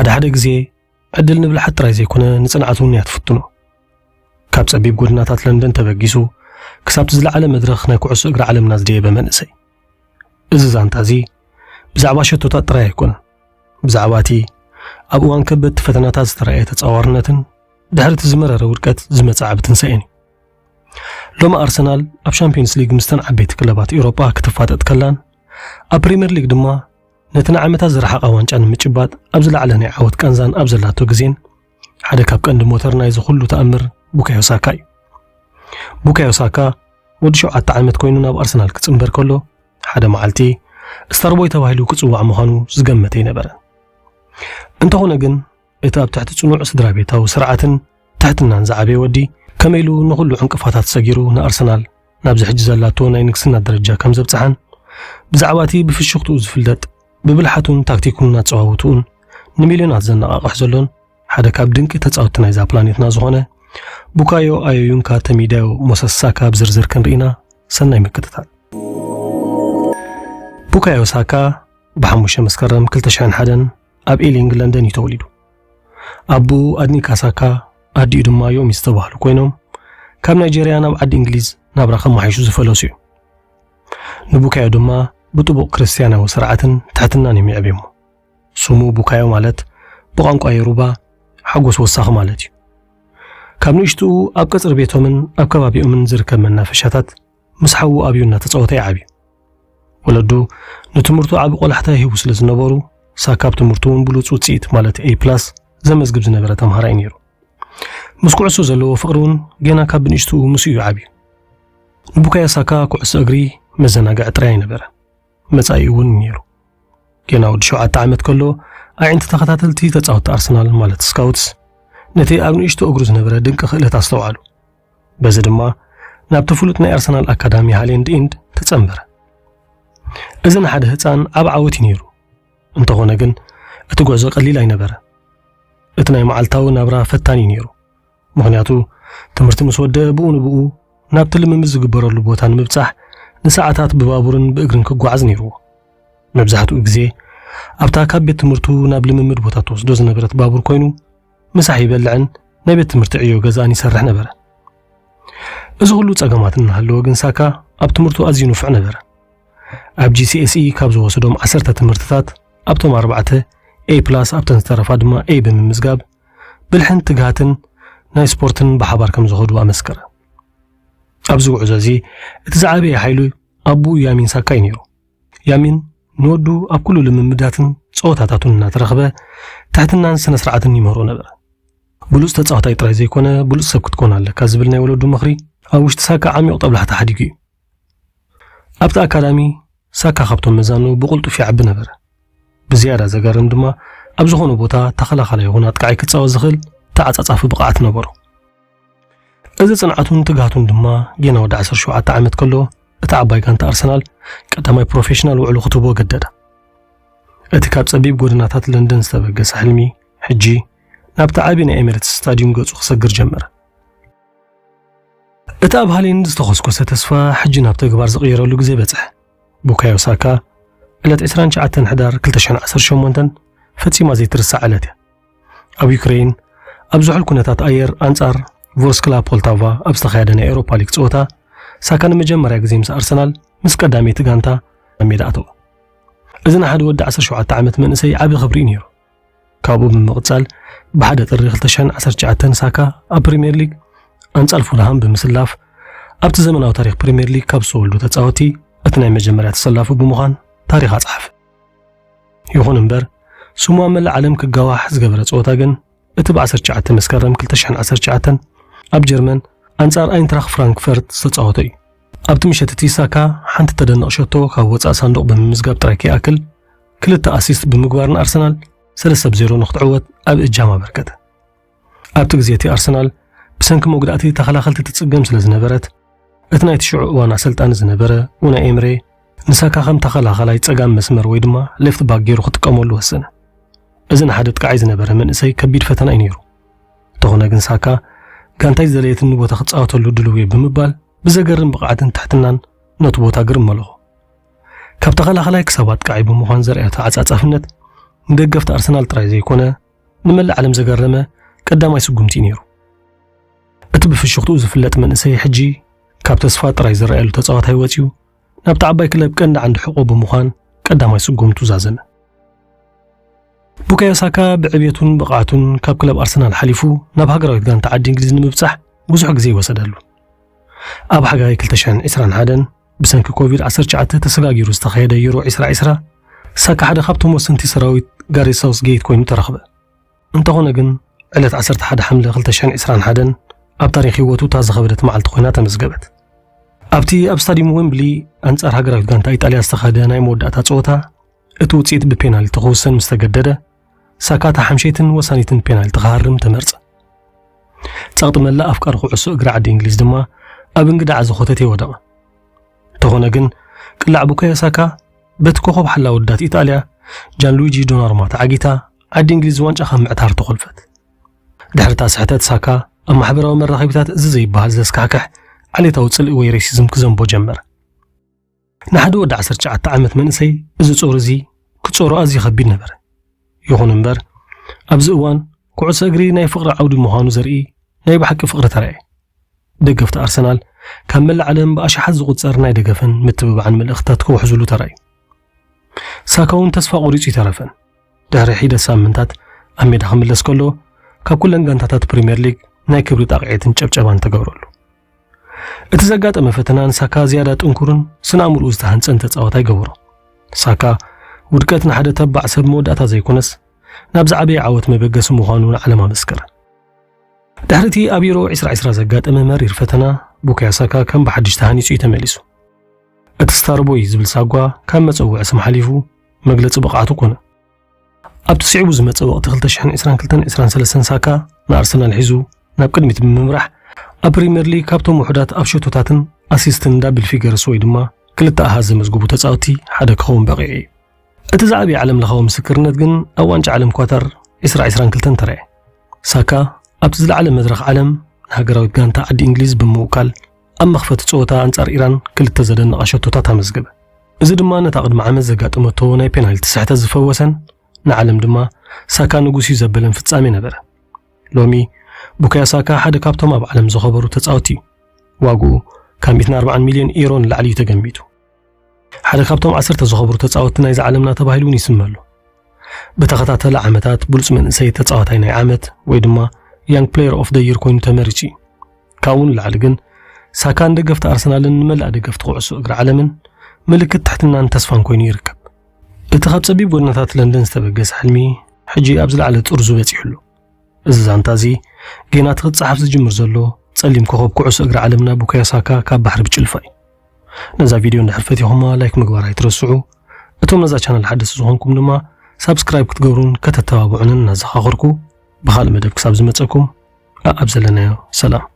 ሓደ ሓደ ግዜ ዕድል ንብልሓት ጥራይ ዘይኮነ ንጽንዓት እውን እያ ትፍትኖ። ካብ ጸቢብ ጎድናታት ለንደን ተበጊሱ ክሳብቲ ዝለዓለ መድረኽ ናይ ኩዕሶ እግሪ ዓለምና ዝደየበ መንእሰይ። እዚ ዛንታ እዚ ብዛዕባ ሸቶታት ጥራይ ኣይኮነን። ብዛዕባ እቲ ኣብ እዋን ከበድቲ ፈተናታት ዝተራእየ ተጻዋርነትን ድሕሪ እቲ ዝመረረ ውድቀት ዝመጽእ ዓቢ ትንሳኤን እዩ። ሎሚ ኣርሰናል ኣብ ሻምፒዮንስ ሊግ ምስተን ዓበይቲ ክለባት ኤውሮጳ ክትፋጠጥ ከላን ኣብ ፕሪምየር ሊግ ድማ ነቲ ንዓመታት ዝረሓቐ ዋንጫ ንምጭባጥ ኣብ ዝለዓለ ናይ ዓወት ቃንዛን ኣብ ዘላቶ ግዜን ሓደ ካብ ቀንዲ ሞተር ናይዚ ኩሉ ተኣምር ቡካዮ ሳካ እዩ። ቡካዮ ሳካ ወዲ ሸውዓተ ዓመት ኮይኑ ናብ ኣርሰናል ክጽንበር ከሎ ሓደ መዓልቲ ስታርቦይ ተባሂሉ ክጽዋዕ ምዃኑ ዝገመተ ኣይነበረን። እንተኾነ ግን እቲ ኣብ ትሕቲ ጽኑዕ ስድራ ቤታዊ ስርዓትን ትሕትናን ዝዓበየ ወዲ ከመይ ኢሉ ንኹሉ ዕንቅፋታት ሰጊሩ ንኣርሰናል ናብዚ ሕጂ ዘላቶ ናይ ንግስና ደረጃ ከም ዘብጽሓን ብዛዕባ እቲ ብፍሽኽትኡ ዝፍለጥ ብብልሓቱን ታክቲኩን ኣጸዋውትኡን ንሚልዮናት ዘነቓቕሕ ዘሎን ሓደ ካብ ድንቂ ተጻወትቲ ናይዛ ፕላኔትና ዝኾነ ቡካዮ ኣዮዩንካ ተሚዳዮ ሞሰስ ሳካ ብዝርዝር ክንርኢና ሰናይ ምክትታል። ቡካዮ ሳካ ብሓሙሽተ መስከረም ክልተ ሽሕን ሓደን ኣብ ኢሊንግ ለንደን እዩ ተወሊዱ። ኣቦኡ ኣድኒካ ሳካ ኣዲኡ ድማ ዮሚ ዝተባህሉ ኮይኖም ካብ ናይጀርያ ናብ ዓዲ እንግሊዝ ናብራ ከመሓይሹ ዝፈለሱ እዮም። ንቡካዮ ድማ ብጥቡቕ ክርስትያናዊ ስርዓትን ትሕትናን እዮም የዕብዮሞ። ስሙ ቡካዮ ማለት ብቋንቋ የሩባ ሓጎስ ወሳኺ ማለት እዩ። ካብ ንእሽትኡ ኣብ ቀጽሪ ቤቶምን ኣብ ከባቢኦምን ዝርከብ መናፈሻታት ምስ ሓዉ ኣብዩ እናተጻወተ ይዓብዩ። ወለዱ ንትምህርቱ ዓቢ ቆላሕታ ይህቡ ስለ ዝነበሩ ሳካ ኣብ ትምህርቱ እውን ብሉጽ ውጽኢት ማለት ኤ ፕላስ ዘመዝግብ ዝነበረ ተምሃራይ ነይሩ። ምስ ኩዕሶ ዘለዎ ፍቕሪ እውን ገና ካብ ብንእሽትኡ ምስኡ እዩ ዓብዩ። ንቡካዮ ሳካ ኩዕሶ እግሪ መዘናግዒ ጥራይ ኣይነበረ፣ መጻኢኡ እውን ነይሩ። ገና ወዲ ሸውዓተ ዓመት ከሎ ኣዒንቲ ተኸታተልቲ ተጻወትቲ ኣርሰናል ማለት ስካውትስ ነቲ ኣብ ንእሽቶ እግሩ ዝነበረ ድንቂ ክእለት ኣስተውዓሉ። በዚ ድማ ናብቲ ፍሉጥ ናይ ኣርሰናል ኣካዳሚ ሃሌንድ ኢንድ ተጸንበረ። እዚ ንሓደ ህጻን ዓቢ ዓወት እዩ ነይሩ። እንተኾነ ግን እቲ ጉዕዞ ቀሊል ኣይነበረ። እቲ ናይ መዓልታዊ ናብራ ፈታኒ እዩ ነይሩ። ምኽንያቱ ትምህርቲ ምስ ወደ ብኡ ንብኡ ናብቲ ልምምድ ዝግበረሉ ቦታ ንምብጻሕ ንሰዓታት ብባቡርን ብእግርን ክጓዓዝ ነይርዎ። መብዛሕትኡ ግዜ ኣብታ ካብ ቤት ትምህርቱ ናብ ልምምድ ቦታ ትወስዶ ዝነበረት ባቡር ኮይኑ ምሳሕ ይበልዕን ናይ ቤት ትምህርቲ ዕዮ ገዛን ይሰርሕ ነበረ። እዚ ኩሉ ጸገማት እናሃለወ ግን ሳካ ኣብ ትምህርቱ ኣዝዩ ንፉዕ ነበረ። ኣብ ጂ ሲ ኤስ ኢ ካብ ዝወሰዶም ዓሰርተ ትምህርትታት ኣብቶም ኣርባዕተ ኤ ፕላስ ኣብተን ዝተረፋ ድማ ኤ ብምምዝጋብ ብልሕን ትግሃትን ናይ ስፖርትን ብሓባር ከም ዝኸዱ ኣመስከረ። ኣብዚ ጉዕዞ እዚ እቲ ዝዓበየ ሓይሉ ኣቦኡ ያሚን ሳካ እዩ ነይሩ። ያሚን ንወዱ ኣብ ኩሉ ልምምዳትን ጸወታታቱን እናተረኽበ ትሕትናን ስነ ስርዓትን ይምህሮ ነበረ። ብሉጽ ተጻዋታይ ጥራይ ዘይኮነ ብሉጽ ሰብ ክትኮን ኣለካ ዝብል ናይ ወለዱ ምኽሪ ኣብ ውሽጢ ሳካ ዓሚቕ ጠብላሕታ ሓዲጉ እዩ። ኣብቲ ኣካዳሚ ሳካ ካብቶም መዛኑ ብቕልጡፍ ይዓቢ ነበረ። ብዝያዳ ዘገርም ድማ ኣብ ዝኾነ ቦታ ተኸላኻላይ ይኹን ኣጥቃዓይ ክጻወት ዝኽእል ተዓጻጻፊ ብቕዓት ነበሮ። እዚ ጽንዓቱን ትግሃቱን ድማ ጌና ወዲ ዓሰርተ ሸውዓተ ዓመት ከሎ እታ ዓባይ ጋንታ ኣርሰናል ቀዳማይ ፕሮፌሽናል ውዕሉ ክትህቦ ገደዳ። እቲ ካብ ጸቢብ ጎደናታት ለንደን ዝተበገሰ ሕልሚ ሕጂ ናብቲ ዓቢ ናይ ኤሚሬትስ ስታድዩም ገጹ ክሰግር ጀመረ። እቲ ኣብ ሃሌንድ ዝተኾስኮሰ ተስፋ ሕጂ ናብ ተግባር ዝቕየረሉ ግዜ በጽሐ። ቡካዮ ሳካ ዕለት ዕስራን ትሽዓተን ሕዳር ክልተ ሽሕን ዓሰርተ ሸሞንተን ፈጺማ ዘይትርሳዕ ዕለት እያ። ኣብ ዩክሬን ኣብ ዝሑል ኩነታት ኣየር ኣንጻር ቮርስክላ ፖልታቫ ኣብ ዝተኻየደ ናይ ኤውሮፓ ሊግ ጸወታ ሳካ ንመጀመርያ ግዜ ምስ ኣርሰናል ምስ ቀዳመይቲ ጋንታ ኣብ ሜዳ ኣተወ። እዚ ንሓደ ወዲ ዓሰርተ ሸውዓተ ዓመት መንእሰይ ዓቢ ክብሪ እዩ ነይሩ። ካብኡ ብምቕጻል ብሓደ ጥሪ ክልተ ሽሕን ዓሰርተ ትሽዓተን ሳካ ኣብ ፕሪምየር ሊግ ኣንጻር ፉልሃም ብምስላፍ ኣብቲ ዘመናዊ ታሪኽ ፕሪምየር ሊግ ካብ ዝተወልዱ ተጻወቲ እቲ ናይ መጀመርያ ተሰላፉ ብምዃን ታሪኽ ኣጽሓፈ። ይኹን እምበር ስሙ ኣብ መላእ ዓለም ክጋዋሕ ዝገበረ ጸወታ ግን እቲ ብ ዓሰርተ ትሽዓተ መስከረም ክልተ ሽሕን ዓሰርተ ትሽዓተን ኣብ ጀርመን ኣንጻር ኣይንትራኽ ፍራንክፈርት ዝተጻወተ እዩ። ኣብቲ ምሸት እቲ ሳካ ሓንቲ ተደንቕ ሸቶ ካብ ወጻኢ ሳንዱቕ ብምምዝጋብ ጥራይ ከይኣክል ክልተ ኣሲስት ብምግባር ንኣርሰናል ሰለስተ ብ ዜሮ ንክትዕወት ኣብ እጃም ኣበርከተ። ኣብቲ ግዜ እቲ ኣርሰናል ብሰንኪ መጉዳእቲ ተኸላኸልቲ ትጽገም ስለ ዝነበረት እቲ ናይቲ ሽዑ እዋን ኣሰልጣኒ ዝነበረ ኡናይ ኤምሬ ንሳካ ከም ተኸላኸላይ ጸጋም መስመር ወይ ድማ ሌፍት ባክ ገይሩ ክጥቀመሉ ወሰነ። እዚ ንሓደ ኣጥቃዓይ ዝነበረ መንእሰይ ከቢድ ፈተና እዩ ነይሩ። እንተኾነ ግን ሳካ ጋንታይ ዝደለየትኒ ቦታ ክጻወተሉ ድልው እየ ብምባል ብዘገርም ብቕዓትን ትሕትናን ነቲ ቦታ ግርም መለኾ። ካብ ተኸላኸላይ ክሳብ ኣጥቃዓይ ብምዃን ዘርኣዮ ተዓጻጻፍነት ንደገፍቲ ኣርሰናል ጥራይ ዘይኮነ ንመላእ ዓለም ዘገረመ ቀዳማይ ስጉምቲ እዩ ነይሩ። እቲ ብፍሽኽትኡ ዝፍለጥ መንእሰይ ሕጂ ካብ ተስፋ ጥራይ ዝረኣየሉ ተጻዋታይ ወጺኡ ናብታ ዓባይ ክለብ ቀንዲ ዓንዲ ሕቖ ብምዃን ቀዳማይ ስጉምቱ ዛዘመ። ቡካዮ ሳካ ብዕብየቱን ብቕዓቱን ካብ ክለብ ኣርሰናል ሓሊፉ ናብ ሃገራዊት ጋንታ ዓዲ እንግሊዝ ንምብጻሕ ብዙሕ ግዜ ይወሰደሉ። ኣብ ሓጋይ ክልተ ሽሕን ዕስራን ሓደን ብሰንኪ ኮቪድ ዓሰርተ ትሽዓተ ተሰጋጊሩ ዝተኻየደ ዩሮ ዕስራ ዕስራ፣ ሳካ ሓደ ካብቶም ወሰንቲ ሰራዊት ጋሬት ሳውስጌት ኮይኑ ተረኽበ። እንተኾነ ግን ዕለት ዓሰርተ ሓደ ሓምለ ክልተ ሽሕን ዕስራን ሓደን ኣብ ታሪኽ ህይወቱ እታ ዝኸበደት መዓልቲ ኮይና ተመዝገበት። ኣብቲ ኣብ ስታዲየም ዌምብሊ ኣንጻር ሃገራዊት ጋንታ ኢጣልያ ዝተኻየደ ናይ መወዳእታ ጸወታ እቲ ውጽኢት ብፔናልቲ ክውሰን ምስ ተገደደ፣ ሳካ እታ ሓምሸይትን ወሳኒትን ፔናልቲ ክሃርም ተመርጸ። ጸቕጢ መላእ ኣፍቃሪ ኩዕሶ እግሪ ዓዲ እንግሊዝ ድማ ኣብ እንግዳዓ ዝኾተተ ወደቐ። እንተኾነ ግን ቅላዕ ቡካዮ ሳካ በቲ ኮኸብ ሓላ ወዳት ኢጣልያ ጃንሉዊጂ ዶናሩማ ተዓጊታ ዓዲ እንግሊዝ ዋንጫ ካብ ምዕታር ተኾልፈት። ድሕሪ እታ ስሕተት ሳካ ኣብ ማሕበራዊ መራኸቢታት እዚ ዘይበሃል ዘስካሕክሕ ዓሌታዊ ጽልኢ ወይ ሬሲዝም ክዘንቦ ጀመረ። ንሓደ ወዲ ዓሰርተ ትሽዓተ ዓመት መንእሰይ እዚ ጾር እዚ ክጾሮ ኣዝዩ ከቢድ ነበረ። ይኹን እምበር ኣብዚ እዋን ኩዕሶ እግሪ ናይ ፍቕሪ ዓውዲ ምዃኑ ዘርኢ ናይ ብሓቂ ፍቕሪ ተራእየ። ደገፍቲ ኣርሰናል ካብ መላእ ዓለም ብኣሽሓት ዝቑጸር ናይ ደገፍን ምትብባዕን መልእኽትታት ክውሕዙሉ ተራእዩ። ሳካ እውን ተስፋ ቆሪጹ ይተረፈን። ድሕሪ ሒደት ሳምንታት ኣብ ሜዳ ክምለስ ከሎ ካብ ኩለን ጋንታታት ፕሪምየር ሊግ ናይ ክብሪ ጣቕዒትን ጨብጨባን ተገብረሉ። እቲ ዘጋጠመ ፈተና ንሳካ ዝያዳ ጥንኩርን ስነ ኣእምሮኡ ዝተሃንጸን ተጻዋታይ ገበሮ። ሳካ ውድቀት ንሓደ ተባዕ ሰብ መወዳእታ ዘይኮነስ ናብ ዝዓበየ ዓወት መበገሲ ምዃኑ ንዓለም ኣመስከረ። ድሕሪ እቲ ኣብ ዩሮ ዕስራ ዕስራ ዘጋጠመ መሪር ፈተና ቡካዮ ሳካ ከም ብሓድሽ ተሃኒጹ እዩ ተመሊሱ። እቲ ስታርቦይ ዝብል ሳጓ ካብ መጸውዒ ስም ሓሊፉ መግለጺ ብቕዓቱ ኮነ። ኣብቲ ስዒቡ ዝመጸ ወቕቲ ክልተ ሽሕን ዕስራን ክልተን ዕስራን ሰለስተን ሳካ ንኣርሰናል ሒዙ ናብ ቅድሚት ብምምራሕ ኣብ ፕሪምየር ሊግ ካብቶም ውሑዳት ኣብ ሸቶታትን ኣሲስትን ዳብል ፊገርስ ወይ ድማ ክልተ ኣሃዝ ዘመዝግቡ ተጻወትቲ ሓደ ክኸውን በቒዑ እዩ። እቲ ዝዓበየ ዓለም ለኻዊ ምስክርነት ግን ኣብ ዋንጫ ዓለም ኳታር ዕስራ ዕስራን ክልተን ተራእየ። ሳካ ኣብቲ ዝለዓለ መድረኽ ዓለም ንሃገራዊት ጋንታ ዓዲ እንግሊዝ ብምውካል ኣብ መኽፈቲ ጸወታ ኣንጻር ኢራን ክልተ ዘደንቓ ሸቶታት ኣመዝገበ። እዚ ድማ ነታ ቅድሚ ዓመት ዘጋጠመቶ ናይ ፔናልቲ ስሕተት ዝፈወሰን ንዓለም ድማ ሳካ ንጉስ እዩ ዘበለን ፍጻሜ ነበረ። ሎሚ ቡካዮ ሳካ ሓደ ካብቶም ኣብ ዓለም ዝኸበሩ ተጻወትቲ እዩ። ዋግኡ ካብ ሚእትን ኣርባዓን ሚልዮን ኢሮ ንላዕሊ እዩ ተገሚቱ። ሓደ ካብቶም ዓሰርተ ዝኸበሩ ተጻወትቲ ናይዚ ዓለምና ተባሂሉ እውን ይስመሉ። ብተኸታተለ ዓመታት ብሉጽ መንእሰይ ተጻዋታይ ናይ ዓመት ወይ ድማ Young Player of the Year ኮይኑ ተመሪጹ እዩ። ካብኡ ንላዕሊ ግን ሳካ ንደገፍቲ ኣርሰናልን ንመላእ ደገፍቲ ኩዕሶ እግሪ ዓለምን ምልክት ትሕትናን ተስፋን ኮይኑ ይርከብ። እቲ ካብ ጸቢብ ጎደናታት ለንደን ዝተበገሰ ሕልሚ ሕጂ ኣብ ዝለዓለ ጥርዙ በጺሑ ኣሎ። እዚ ዛንታ እዚ ጌና እቲ ክጸሓፍ ዝጅምር ዘሎ ጸሊም ኮኸብ ኩዕሶ እግሪ ዓለምና ቡካዮ ሳካ ካብ ባሕሪ ብጭልፋ እዩ። ነዛ ቪድዮ እንድሕር ፈቲኹማ ላይክ ምግባር ኣይትረስዑ። እቶም ነዛ ቻናል ሓደስቲ ዝኾንኩም ድማ ሳብስክራይብ ክትገብሩን ከተተባብዑንን እናዘኻኸርኩ ብኻልእ መደብ ክሳብ ዝመጸኩም ኣኣብ ዘለናዮ ሰላም።